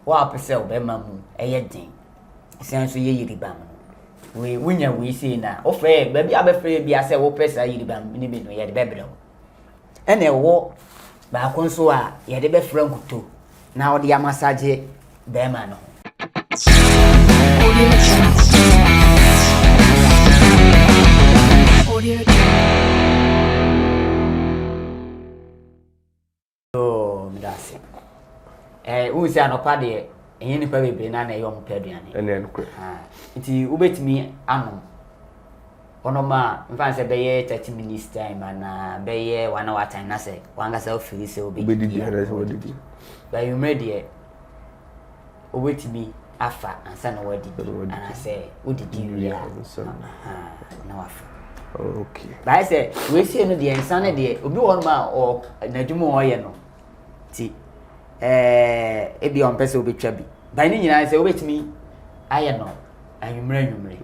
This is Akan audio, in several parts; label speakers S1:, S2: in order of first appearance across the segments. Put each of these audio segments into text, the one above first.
S1: Wo a wopɛ sɛ wo bɛrima mu yɛ den san nso yɛ yiribam no, wei wonya wei sei no a, wofrɛ yɛ baabi a wobɛfrɛ yɛ biara sɛ wopɛ saa yiribam no bi no, yɛde bɛbrɛ wo. Ɛna ɛwɔ baako nso a yɛde bɛfra nkuto na wode amasagye bɛrima no ho.
S2: Audio Jungle. Audio Jungle.
S1: Oo, meda ase. Eh, wohu sɛ anɔpa deɛ, ɛnyɛ nnipa bebree na na ɛyɛ wɔn pɛ aduane.
S3: Ɛne ɛnokorɛ.
S1: Nti wobɛtumi anom. Wɔnom a, mfa sɛ bɛyɛ 30 minutes time anaa bɛyɛ one hour time na sɛ wankasa wofiri sɛ wobɛdidi
S3: a. Wobɛdidi.
S1: Bɛyɛ deɛ, wobɛtumi afa ansa na woadidi anaasɛ wodidi wie a na wafa.
S3: Okay.
S1: Baayɛ sɛ wesie no deɛ nsa no deɛ obi wɔ hɔnom a ɔ n'adwuma a ɔyɛ no ti ɛɛ ebi a ɔmpɛ sɛ obetwa bi. Baayɛ ne nyinaa sɛ wobɛtumi ayɛ no anwummerɛ anwummerɛ.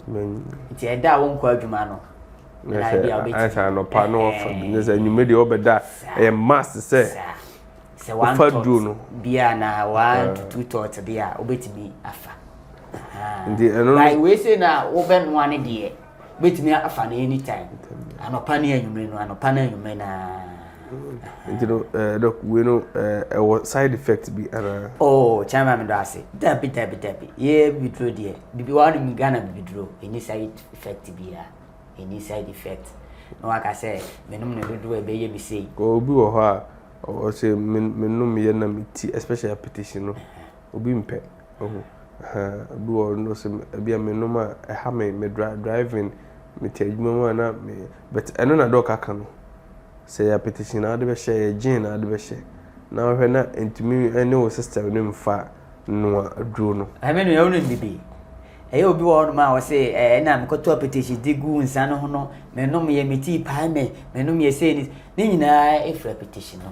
S1: Nti ɛda a wonkɔ adwuma no
S3: na ebi a wobɛtumi. Ayɛ sɛ anɔpa na wafa bi ne sɛ anwummerɛ deɛ ɔbɛda ɛyɛ must sɛ.
S1: Sɛ one
S3: Wofa duro no.
S1: bi a na one to two tot bi a wobɛtumi afa.
S3: Nti ɛno no.
S1: By wei sei na wobɛnoa ne deɛ wobɛtumi afa no anytime. Anɔpa ne anwummere no anɔpa ne anwummere na.
S3: Nti no eh, dɔk wei no eh, ɛwɔ side effect bi anaa?
S1: Oh, chairman medɔ ase. Dabi dabi dabi. Yɛ bibiduro deɛ. Bibi wa no Ghana bibiduro ɛni side effect biara. Ɛni side effect. Na waka sɛ menom ne dodoɔ a ɛbɛyɛ me sei.
S3: Obi wɔ hɔ a Ɔse me me nom yɛ na me ti especially apetition no obi mpɛ ɔho ahaa obi wɔ hɔ no ɔse ebi a me nom a ɛha me me driving me te adwuma mu a na me but ɛno na dɔk aka no sɛ yɛ apetition na ade bɛhyɛ yɛ gin na ade bɛhyɛ na ɔhwɛ na ntumi ɛne wo system no mfa noa aduro no.
S1: Ɛmi no yɛ wonim bibi ɛyɛ obi wɔ hɔnom a ɔse ɛɛ na mekɔtɔ apetition de gu nsa no ho no menom yɛ me tii pae me menom yɛ sei ne Ne nyinaa firi apetition no.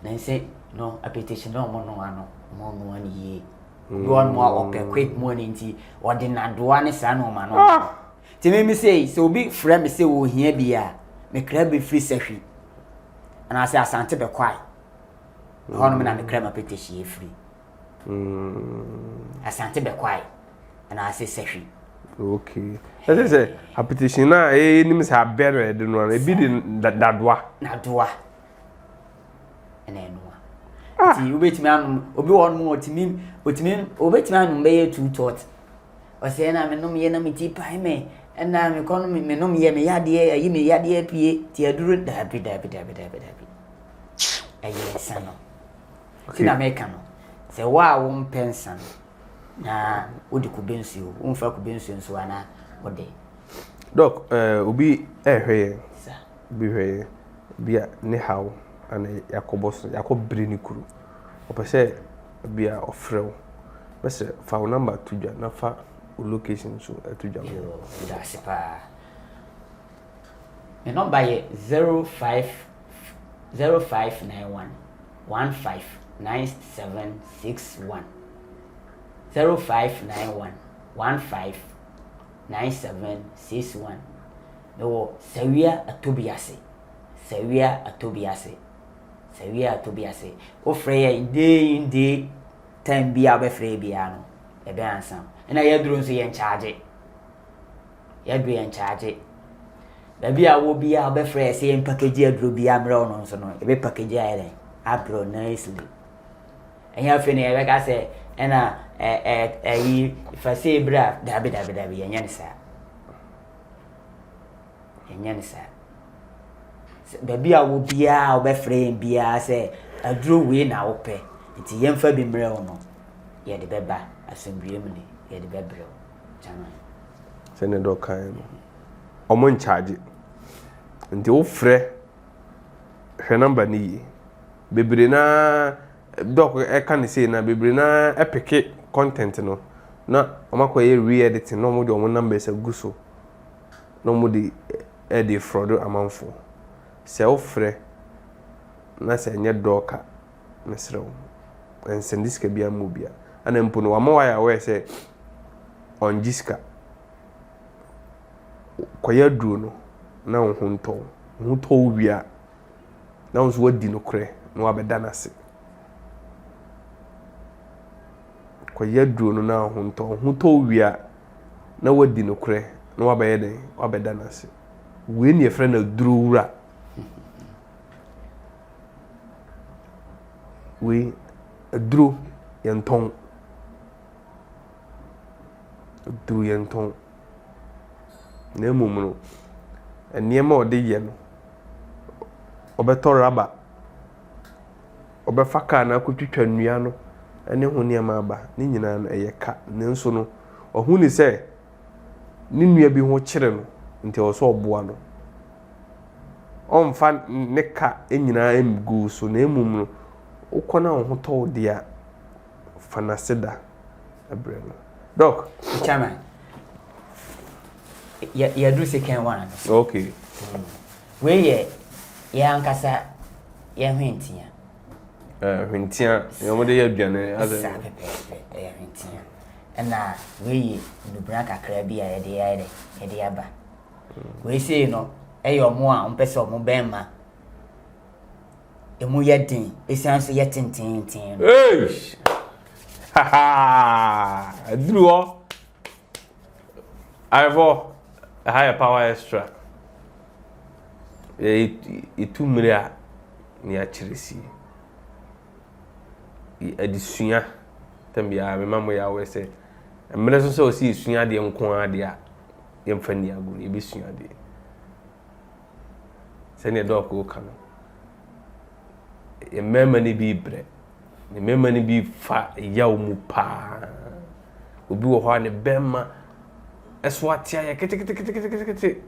S1: Nanse no apetition no ɔmo noa no, ɔmo noa no yie. Obi wɔ hɔnom a ɔpɛ quick money nti ɔde nadoa ne saa nneɛma no. Ah! Nti me me sei sɛ obi frɛ me sɛ ohia bi a, mekra bi firi Sahwi anaasɛ Asante Bɛkwae. Ɛhɔnom na mekra m'apetition firi.
S3: Mm.
S1: Asante Bɛkwae anaasɛ Sahwi.
S3: Okay. Ɛsɛ sɛ apetition na ɛyɛ nim sɛ abɛ na ɛde noa no ebi de dadoa.
S1: Nadoa ɛna ɛnoa. Ah. Nti wobɛtumi anom obi wɔ hɔnom ɔtumi ɔtumi wobɛtumi anom bɛyɛ two tot. Ɔsɛ ɛna menom yɛ na me ti pae me ɛna mekɔ no menom yɛ me yadeɛ ayi me yadeɛ apue ti aduro daabi daabi daabi daabi daabi ɛyɛ nsa no. Nti na meka no, sɛ wo a wompɛ nsa no, na wode kube nsuo, womfa kube nsuo nso a na wode.
S3: Dɔk, eh, obi ɛrehwɛ yɛn, obi hwɛ yɛn, bi a ne haw ana yɛakɔbɔ so, yɛakɔbere ne kuro. Ɔpɛ sɛ bi a ɔfrɛ wo. Mɛsrɛ fa wo number to dwa na fa wo location nso to dwa.
S1: Yoo, meda ase paa. Me number yɛ 05 0591 159761 0591 159761 Mewɔ Sawia Atobiase Sawia Atobiase Sawia Atobiase Wofrɛ yɛn day in day time biara wobɛfrɛ yɛ biara no yɛbɛ ansa wo. Ɛna yɛaduro nso yɛnkyagye. Yɛaduro yɛnkyagye. Baabi a wɔ biara wobɛfrɛ yɛ sɛ yɛn package aduro biara mmerɛ wo no nso no yɛbɛ package ayɛ dɛn abrɛ wo nicely. Ɛnyɛ afei na yɛbɛka sɛ ɛna ɛyi fa sei bra dabi dabi dabi yɛnyɛ no saa. Yɛnyɛ no saa. Baabi a wɔ biara wobɛfrɛ yɛn biara sɛ aduro wei na wopɛ nti yɛmfa bi mmerɛ wo no yɛde bɛba asomdwoeɛ mu ne yɛde bɛbrɛ wo. Gyaman.
S3: Sɛnea dɛ ɔkaeɛ no ɔmo nkyagye nti wo frɛ hwɛ number no yie bebree naa dɔk ɛka ne sei na bebree naa ɛpeke content no na ɔmo akɔ yɛ re-editing na ɔmo de ɔmo numbers agu so na ɔmo de ɛde frɔdo amanfoɔ sɛ wo frɛ na sɛ ɛnyɛ dɔk a mesrɛ wo nsɛnde sika biara mma obiara ɛna mpo no wama wayɛ aware sɛ ɔngye sika Kɔyɛ aduro no na wo ho ntɔ wo. Wo ho tɔ wo wie a, na wo nso woadi nokorɛ na woabɛda no ase. Kɔyɛ aduro no na wo ho ntɔ wo. Ho tɔ wo wie a, na woadi nokorɛ na woabɛyɛ dɛn? Woabɛda no ase. Wei ne yɛfrɛ no aduro wura. Wei, aduro yɛntɔn. Aduro yɛntɔn. Na mmom no, nneɛma a ɔde yɛ no, ɔbɛtɔ raba, ɔbɛfa kaa no akɔtwitwa nnua no ne ho nneɛma aba. Ne nyinaa no, ɛyɛ ka. Nanso no, ɔhu ne sɛ ne nua bi ho kyere no, nti ɛwɔ sɛ ɔboa no. Ɔmfa ne ka nyinaa ngu wo so, na mmom no, wokɔ na wo ho tɔ wo deɛ a, fa n'aseda brɛ no. Doc.
S1: Chairman, yɛ yɛduru second one no so.
S3: Okay.
S1: Wei yɛ yɛn ankasa yɛn hwentia.
S3: Eh, hwentia, yɛn wɔde yɛ aduane.
S1: Saa pɛpɛɛpɛ, ɛyɛ hwentia. Ɛna wei yɛ nnubran kakra bi a yɛde ayɛ dɛ, yɛde aba. Wei sei no, ɛyɛ wɔn a wɔpɛ sɛ wɔn bɛrima emu yɛ den, esan nso yɛ tententen no.
S3: Eish! Haha! Aduru hɔ. Ayɛfɔ, ɛha yɛ power extra. Yɛtu mmiri a ne akyerɛ sie. Adesua, tɛm biara mema mo yɛ awɛ sɛ mmerɛ so sɛ ɔsi esua adeɛ nko ara deɛ a yɛmfa nni agorɔ, yɛbɛsua adeɛ. Sɛdeɛ dɔɔko ka no, mmarima no bi rebrɛ. Mmarima no bi fa yaw mu paa. Obi wɔ hɔ a ne bɛrima so ate ayɛ keteketekete.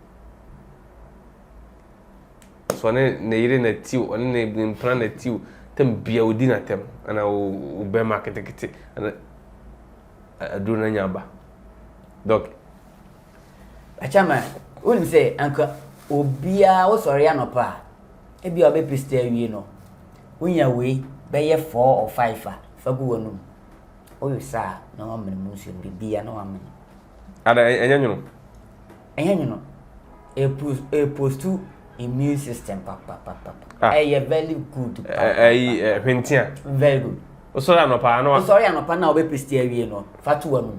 S3: So ɔne ne yere na ti o, ɔne ne mpena na ti o, tam bia odi n'atɛm ana wo bɛrima ketekete ana aduro no anya aba. Dɔk.
S1: Akyama, wonim sɛ anka obiara wosɔre anɔpa a, ebia wobɛpista awie no, wonya wei bɛyɛ 4 or 5 a, fa gu w'anum. Woyɛ saa a, na wamene mu nsuo no biribiara na wamene.
S3: Ada ɛnyɛ nwono?
S1: Ɛnyɛ nwono. Ɛpostu immune system papapapa. Ah. Ɛyɛ very good.
S3: Ɛyi hwentia.
S1: Very good.
S3: Wosɔre anɔpa na
S1: wosɔre anɔpa na wobɛpista awie no, fa to w'anum.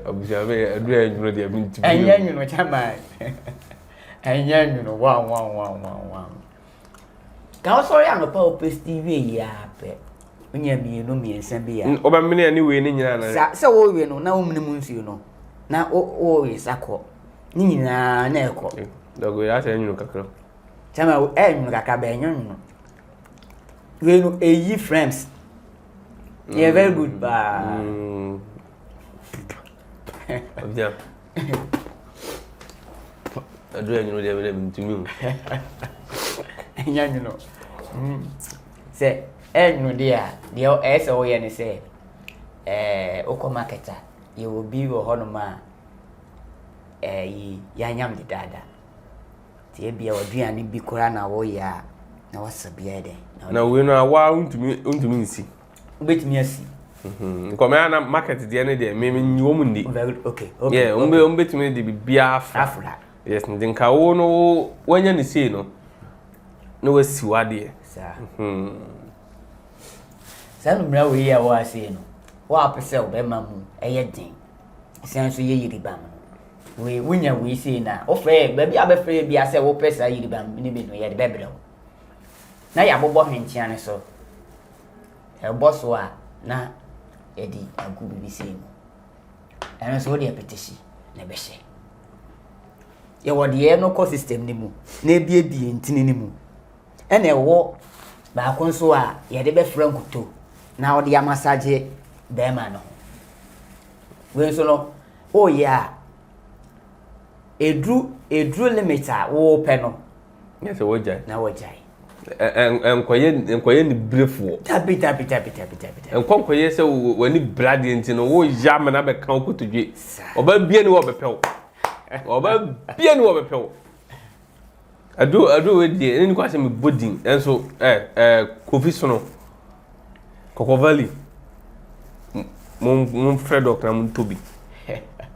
S3: Abusua bɛ aduru yɛ nwono deɛ mi ntumi.
S1: Ɛnyɛ nwono kyama. Ɛnyɛ nwono wa wa wa wa wa. Ka wosɔre anɔpa o pesti wie yi ara pɛ. Wonya mmienu mmiɛnsa bi a.
S3: Wobɛmene ɛne wei ne nyinaa na.
S1: Sa sɛ wowie no na womene mu nsuo no na wowe sa kɔ ne nyinaa na ɛkɔ.
S3: Dɔgo yɛ asɛ nwono kakra.
S1: Kyama ɛyɛ nwono kakra bɛn ɛnyɛ nwono. Wei no ɛyi frames. Yeah, very good paa.
S3: Mm. Abia. Aduru anwunu deɛ mene mentumi o.
S1: Ɛnyɛ anwunu. Mm. Sɛ ɛnwunu deɛ a, deɛ ɛyɛ sɛ woyɛ ne sɛ ɛɛ wokɔ market a, yɛwɔ bi wɔ hɔnom a ɛyi yɛanyam dedaada. Nti ebia w'aduane bi koraa na woyɛ a na wasa bi ayɛ dɛn.
S3: Na wei no awa wontumi wontumi nsi.
S1: Wobɛtumi asi.
S3: Mhm. Nkɔmɛ ana market deɛ ne deɛ me me nyi wɔn ndi.
S1: Very okay. Okay.
S3: Yeah, wɔn bɛ wɔn bɛtumi de biribiara afra.
S1: Afra.
S3: Yes, nti nka wo no wo wanya ne sei no na wasi w'adeɛ.
S1: Saa.
S3: Mhm.
S1: Saa numera wei a wɔ ase yi no, wo a wopɛ sɛ wobɛma mu ɛyɛ den, san nso yɛ yiribam no. Wei, wonya wei sei no a, wofrɛ yɛ, baabi a wobɛfrɛ yɛ biara sɛ wopɛ saa yiribam no bi no, yɛde bɛbrɛ wo. Na yɛabobɔ hwenkyea no so. Ɛbɔ so a, na yɛde agu biribi sei mu. Ɛno nso wode apetesi na ɛbɛhyɛ. Yɛwɔ deɛ ɛno kɔ system no mu na ebiebie ntini no mu. Ɛna ɛwɔ baako nso a yɛde bɛfra nkuto na wɔde amasagye bɛrima no ho. Wei nso no, woyɛ a, ɛduru ɛduru limit a wopɛ no.
S3: Nyɛ sɛ wogyae.
S1: Na wogyae.
S3: Nkɔyɛ nkɔyɛ ne berefoɔ.
S1: Dabi dabi dabi dabi dabi.
S3: Nkɔ nkɔyɛ sɛ w'ani bere adeɛ nti no woyɛ amena bɛka wo kotodwe. Ɔbaa bia ni wɔ bɛpɛ wo. Ɔbaa bia ni wɔ bɛpɛ wo. Aduro aduro wei deɛ ɛne nikwa sɛ mebɔ din ɛnso ɛ ɛ Kofi Sono Kɔkɔ Valley mo momfrɛ dɔk na montɔ bi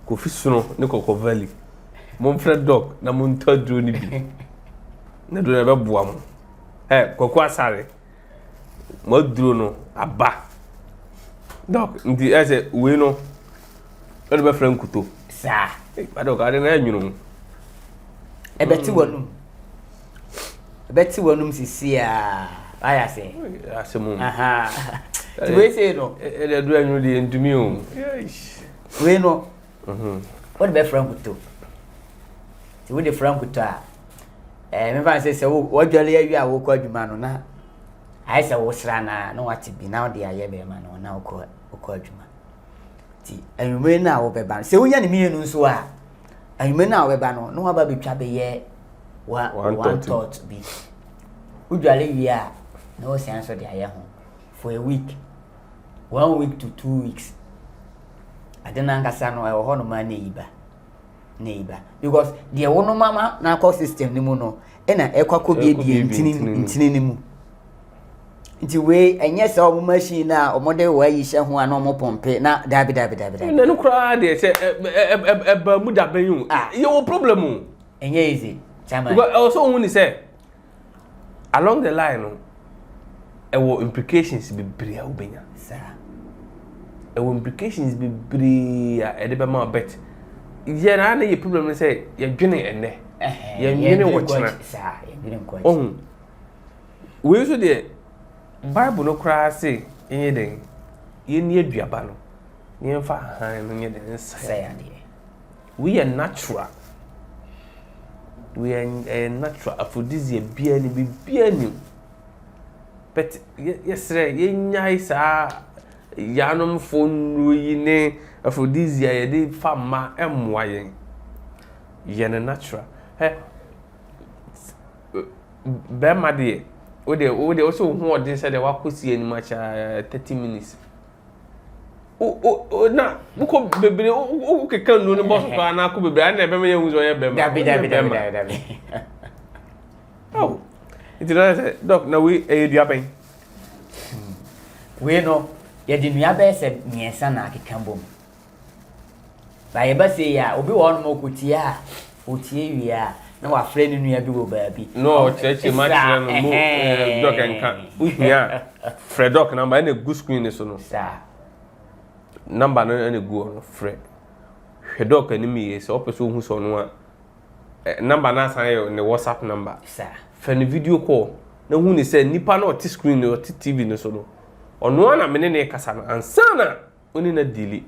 S3: Kofi Sono ne Kɔkɔ Valley momfrɛ dɔk na montɔ aduro no bi na aduro no ɛbɛboa mo ɛ Kwaku Asare. Mo aduro no aba. Doc, nti ɛyɛ sɛ wei no wode bɛfrɛ nkuto.
S1: Saa.
S3: Doc, ade no ɛnwono.
S1: Ɛbɛte w'anum. Ɛbɛte w'anum sisi a wayɛ ase.
S3: Asɛm o.
S1: Nti wei sei no.
S3: Ɛde aduro ɛnwono deɛ ntumi o.
S1: Wei no. Wode bɛfra nkuto. Nti wode fra nkuto a, ɛɛ mefa sɛ sɛ wadwale awie a wokɔ adwuma no na ayɛ sɛ wosra no a na wate bi na wode ayɛ bɛrima no na wokɔ wokɔ adwuma. Nti anwummere no a wobɛba no sɛ wonya ne mmienu nso a anwummere no a wobɛba no na waba bɛtwa bɛyɛ one thought bi. Wodwale wie a na wosan nso de ayɛ ho for a week. One week to 2 weeks. Ade no ankasa no ɛwɔ hɔnom a na ɛyi ba na ɛyi ba because deɛ wonom ama na akɔ system no mu no ɛna ɛkɔ akɔ biebie ntini ntini no mu. Nti wei ɛnyɛ sɛ ɔmo machine na ɔmo de wɔ ayi hyɛ ho a na ɔmo pɔmpe na daabi daabi daabi daabi.
S3: Na no koraa deɛ sɛ ɛba mu da bɛn o, yɛwɔ problem o.
S1: Ɛnyɛ easy, chairman.
S3: Because ɛwɔ sɛ ohun ni sɛ along the line no ɛwɔ implications bebree a wobɛnya.
S1: Saa.
S3: Ɛwɔ implications bebree a ɛde bɛma wo, but yɛn ara na yɛ problem no sɛ yɛdwene ɛnɛ, yɛnwene wɔ kyena.
S1: Saa, yɛdwene nkɔ akyi.
S3: Ɔhu wei nso deɛ, Bible no koraa se yɛnyɛ dɛn? Yɛnni aduaba no na yɛmfa ahan no nyɛ dɛn? Nsa
S1: sɛ adeɛ.
S3: Wei yɛ natural, wei yɛ ɛyɛ natural aphrodisiac biara nim, biribiara nim, but yɛsrɛ yɛnyae saa yanomfo nnuro yi ne aphrodisiac yɛde fa mma ɛmmoa yɛn. Yɛ no natural. Hɛ, bɛrima deɛ, wo deɛ wo sɛ wo ho ɔden sɛ deɛ wakɔ si anim akyɛ 30 minutes o o o na wokɔ bebree wo wo keka nnuro no bɔ so koraa na akɔ bebree ana ɛbɛma yɛn hu sɛ ɔyɛ bɛrima.
S1: Dabi dabi
S3: Ɔnyɛ
S1: dabi.
S3: bɛrima.
S1: Dabi dabi.
S3: Oh. Nti na sɛ Doc, na wei ɛyɛ dua bɛn?
S1: Wei no yɛde nnua bɛyɛ sɛ mmiɛnsa na akeka bom. Ba yɛba sei a, obi wɔ hɔnom a ɔkɔtie a, ɔtie wie a na wafrɛ ne nua bi wɔ baabi.
S3: Na ɔkyerɛkyerɛ mu akyerɛ no mo. Doc nka wohia a, frɛ Doc number ɛna egu screen ne so no.
S1: Saa.
S3: Number no ɛna egu hɔ no, frɛ. Hwɛ Doc anim yie sɛ ɔpɛ sɛ ohu sɛ ɔno a number no asan yɛ ne WhatsApp number.
S1: Saa.
S3: Frɛ no video call na hu ne sɛ nipa no ɔte screen no, ɔte TV no so no, ɔno ara na mene ne kasa no ansa na ɔne na deal,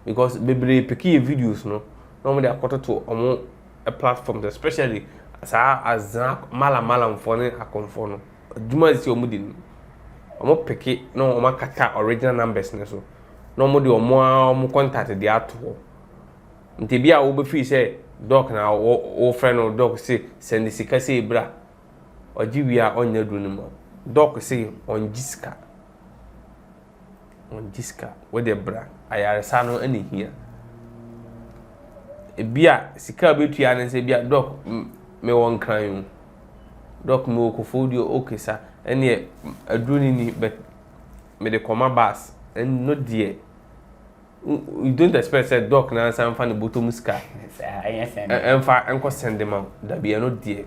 S3: because bebree pick yɛ videos no na wɔn de akɔtoto wɔn platforms, especially saa azan malamalamfoɔ ne akɔnfoɔ no adwuma si wɔn di no, wɔn pick na wɔn akata original numbers no so na wɔn de wɔn ara wɔn contact de ato hɔ. Nti bi a wobɛfiri sɛ Doc na wɔfrɛ no, Doc se send sika sɛ ebra, ɔgye wie a ɔnyɛ aduro no mu. Doc se ɔngye sika, ɔngye sika. Wode bra ayaresa no ɛna hia. Ebi a sika a bɛtua ne sɛ ebi a, Doc, mewɔ Nkran o, Doc, mewɔ Koforidua, okay, sa ɛneɛ aduro no ni, but mede kɔma bus ɛno deɛ, you don't expect sɛ Doc na nsa nfa ne bɔtɔ mu sika ɛnfa ɛnkɔ send ma wo. Dabi, ɛno deɛ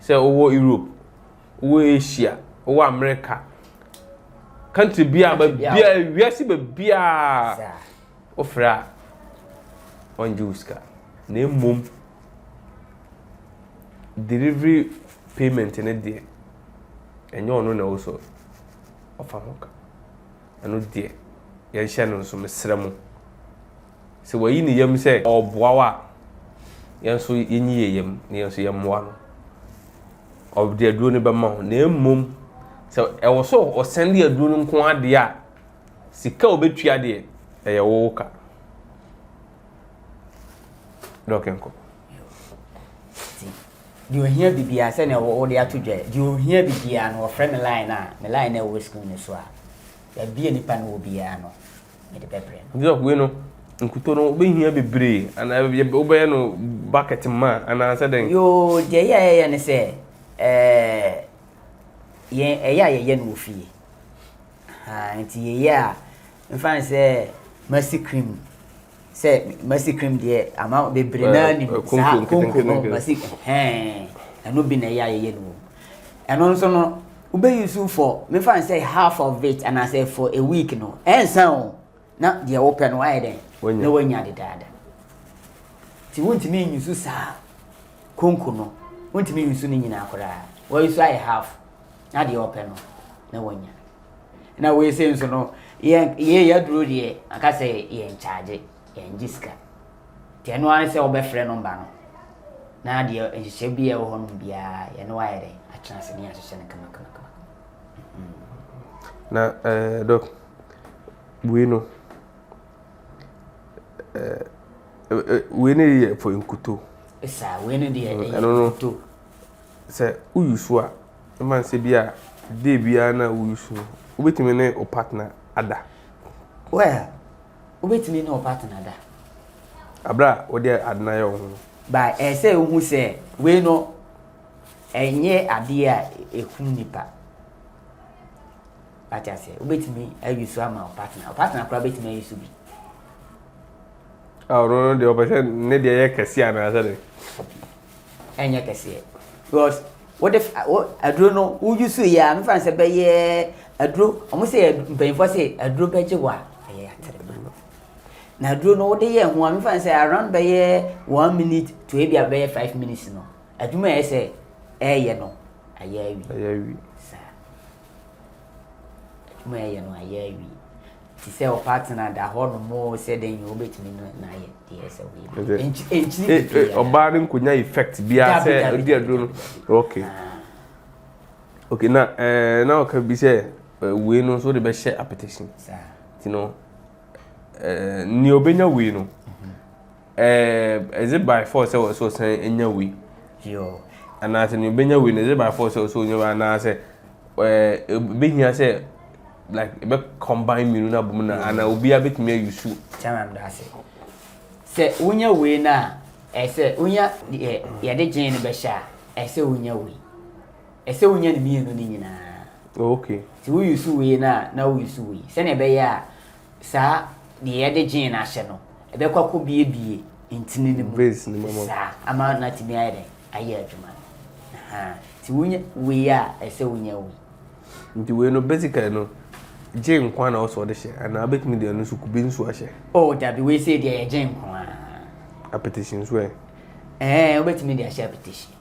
S3: sɛ wowɔ Europe, wowɔ Asia, wowɔ America, country bia baabia wiase baabia wofrɛ a, ɔngye wo sika, na mmom delivery payment ne deɛ, ɛnyɛ ɔno na ɛwɔ so ɔfa ho ka. Ɛno deɛ yɛnhyɛ no nso. Mesrɛ mo sɛ wayi ne yam sɛ ɔreboa wo a, yɛn nso yɛnyi yɛ yam na yɛn nso yɛmmoa no. Ɔde aduro no bɛma wo, na mmom sɛ ɛwɔ so ɔsɛn de aduro no nko adeɛ a, sika a obɛtua deɛ, ɛyɛ wo ka. Doc, nkɔ.
S1: Deɛ ohia biribiara, sɛnea wɔde ato dwa, deɛ ohia biribiara no, wɔfrɛ me line a, me line a ɛwɔ screen no so a, baabi a nipa no wɔ biara no, mede bɛbrɛ no.
S3: Doc, wei no nkuto no wobɛhia bebree anaa wobɛyɛ no bucket ma anaasɛ dɛn?
S1: Yoo, deɛ yɛ a yɛyɛ ne sɛ yɛn ɛyɛ a yɛyɛ no wɔ fie. Nti yɛyɛ a, mfa ne sɛ mercy cream, sɛ mercy cream deɛ ama bebree naa nim saa konko no, mercy hɛn, ɛno bi na ɛyɛ a yɛyɛ no wɔ mu. Ɛno nso no. Wobɛ use for mefa no sɛ half of it anaasɛ for a week no ɛnsa o na deɛ wopɛ no wayɛ dɛn na wanya dedaada. Nti wontumi nyusu saa konko no wontumi nyusu ne nyinaa koraa wɔyusu ayɛ half na deɛ ɔpɛ no na wanya. Na wei sei nso no yɛn yɛ yɛaduro deɛ aka sɛ yɛn kyaagye yɛn gye sika. Nti ɛno ara ne sɛ wobɛfrɛ nɔmba no na deɛ nhyehyɛ bi a ɛwɔ hɔ nom biara yɛne wo ayɛ dɛn atena ase ne yɛahyehyɛ no kamakamakama.
S3: Na eh, dɔk, wei no, eh, eh, wei no yɛ for nkuto.
S1: Saa, wei no deɛ ɛyɛ nkuto.
S3: Sɛ woyi so a, ɛma nsɛ bi a day biara na woyi so no, wobɛtumi ne wo partner ada.
S1: Well, Wobɛtumi ne wo partner da.
S3: Aberɛ a wode ade no ayɛ wo ho no.
S1: But ɛyɛ sɛ wohu sɛ wei no ɛnyɛ adeɛ a ɛkum nipa. Wate aseɛ? Wobɛtumi ayi so ama wo partner. Wo partner koraa bɛtumi ayi so bi.
S3: Ah, ɔno no deɛ ɔpɛ sɛ ne deɛ yɛ kɛseɛ anaasɛ de?
S1: Ɛnyɛ kɛseɛ. Because wode wo aduro no wo use yɛ a mefa no sɛ bɛyɛ aduro wɔn sɛ mpanyinfoɔ sɛ aduro bɛgye wɔ a ɛyɛ atere na aduro no wode yɛ ho a mefa no sɛ around bɛyɛ one minute to ebi a bɛyɛ five minutes no adwuma yɛ sɛ ɛyɛ no ayɛ awie
S3: ayɛ awie
S1: saa adwuma ɛyɛ no ayɛ awie Te sɛ wo partner da hɔ nom o sɛ dɛn yi wobɛtumi no na ayɛ deɛ ɛsɛ woyɛ nkyiri
S3: eh, eh, ɔbaa no nkonya effect biara sɛ ɔdi aduro no okay ah. okay na ɛɛ eh, na ɔka bi sɛ wei no nso de bɛhyɛ apetition ti no ɛɛ nea ɔbɛnya wei no mhm. ɛɛ is it by force sɛ ɔsɛ ɔsan nya wei anaasɛ nea ɔbɛnya wei no is it by force sɛ ɔsɛ ɔnya wei anaasɛ ɛɛ ɛbɛhia sɛ like ɛbɛ combine mmienu no abom na anaa obiara bɛtumi ayi su.
S1: Chairman da ase. Sɛ wonya wei no a, ɛsɛ wonya deɛ yɛde gyen no bɛhyɛ a, ɛsɛ wonya wei. Ɛsɛ wonya ne mmienu no nyinaa.
S3: Oh, okay.
S1: Nti woyi su wei no a, na woyi su wei. Sɛnea ɛbɛyɛ a saa deɛ yɛde gyen no ahyɛ no, ɛbɛkɔ akɔbiebie ntini no mu.
S3: Veins no mu.
S1: Saa, ama no atumi ayɛ dɛn? Ayɛ adwuma no. Nti wonya wei a, ɛsɛ wonya wei.
S3: Nti wei no basically no gye nko na ɔsɔ ɔde hyɛ anaa wobɛtumi de ɛno nso kube nso ahyɛ.
S1: Oh dabi wei sei deɛ yɛ gye nko ara.
S3: Apetition nso ɛ?
S1: Ɛɛ wobɛtumi de ahyɛ apetition.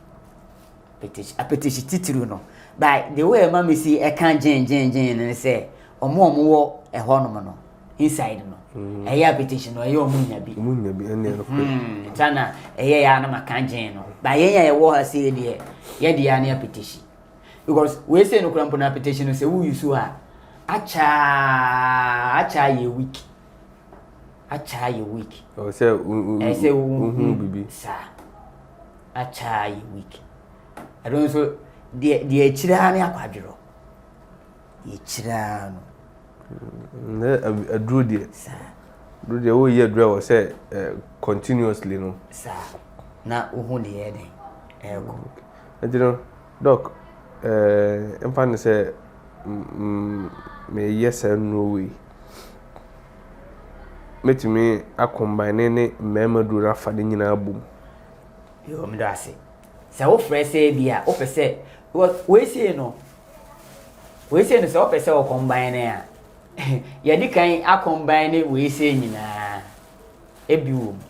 S1: Apetition apetition titiriw no by the way ɛma mi si ɛka gyen gyen gyen no ne sɛ ɔmo a ɔmo wɔ ɛhɔ nom no inside no mm. ɛyɛ apetition no ɛyɛ ɔmo nya bi.
S3: Ɔmo nya bi ɛnna ɛno kɔ.
S1: Hmm, nta na ɛyɛ yɛ anam aka gyen no ba yɛn a yɛwɔ ha sei deɛ yɛ deɛ ne apetition. Because wei sei no kora mpo no apetition no sɛ wo use a akyaa akyaa yɛ week akyaa yɛ week.
S3: Ɛwɔ sɛ
S1: ɛsɛ
S3: wohu bibi.
S1: Saa akyaa yɛ week. Ɛno nso deɛ deɛ akyire ara ne akwadworɔ deɛ akyire ara no.
S3: Ne aduro deɛ. Saa. Aduro deɛ woyɛ aduro a wɔ sɛ continuously no.
S1: Saa na wohu deɛ ɛdɛn ɛrekɔ.
S3: Nti no Doc, eh, mfa no sɛ meyɛ saa nnuro wei, mɛtumi akɔmbaene ne mmarima duro no afa ne nyinaa abom?
S1: Yoo, meda ase. Sɛ wofrɛ sɛ bi a wopɛ sɛ wei sei no, wei sei no sɛ wopɛ sɛ wɔkɔmbaene a, yɛde kan akɔmbaene wei sei nyinaa ebi wɔ mu.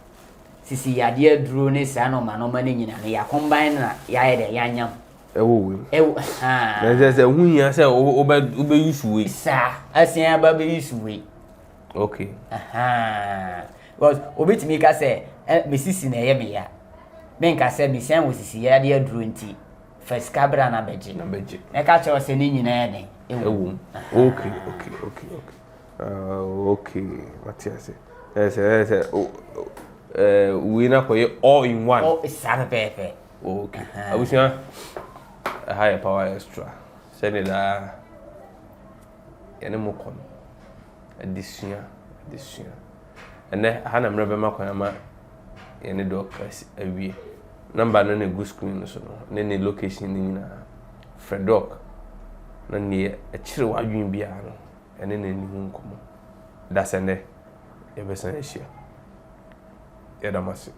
S1: Sisi yadeɛ aduro ne saa nɔɔma nɔɔma no nyina no yɛakɔmban no na yɛayɛ dɛ yɛanyam.
S3: Ɛwɔ wei.
S1: Ɛwɔ haa.
S3: Na sɛ sɛ ho hia sɛ wobɛ wobɛyi su wei.
S1: Saa asia aba bɛyi su wei.
S3: Okay.
S1: Ahaa. Because obi tumi ka sɛ ɛ me sisi na ɛyɛ me ya. Menka sɛ mesian wɔ sisi yadeɛ aduro nti fa sika bra na bɛgye.
S3: Na bɛgye.
S1: Mɛka kyerɛ wo sɛ ne nyinaa yɛ dɛn.
S3: Ɛwɔ mu. Okay okay okay okay. Ah, okay, mate ase. Ɛyɛ sɛ ɛyɛ sɛ o ɛɛ wei na kɔyɛ all in one.
S1: Oh, saa pɛpɛɛpɛ.
S3: Okay. Abusua, ɛha yɛ power extra. Sɛde daa yɛne mo kɔ no. Adesua, adesua. Ɛnɛ ha na mmerɛ bɛma kwan ama yɛne dɔk awie. Number no na egu screen no so no ne ne location no nyinaa. Frɛ dɔk na neɛ ɛkyerɛ w'adwene biara no ɛne no nni ho nkɔmmɔ. Dasɛnnɛ, yɛbɛsan ahyia. Yɛda mo ase.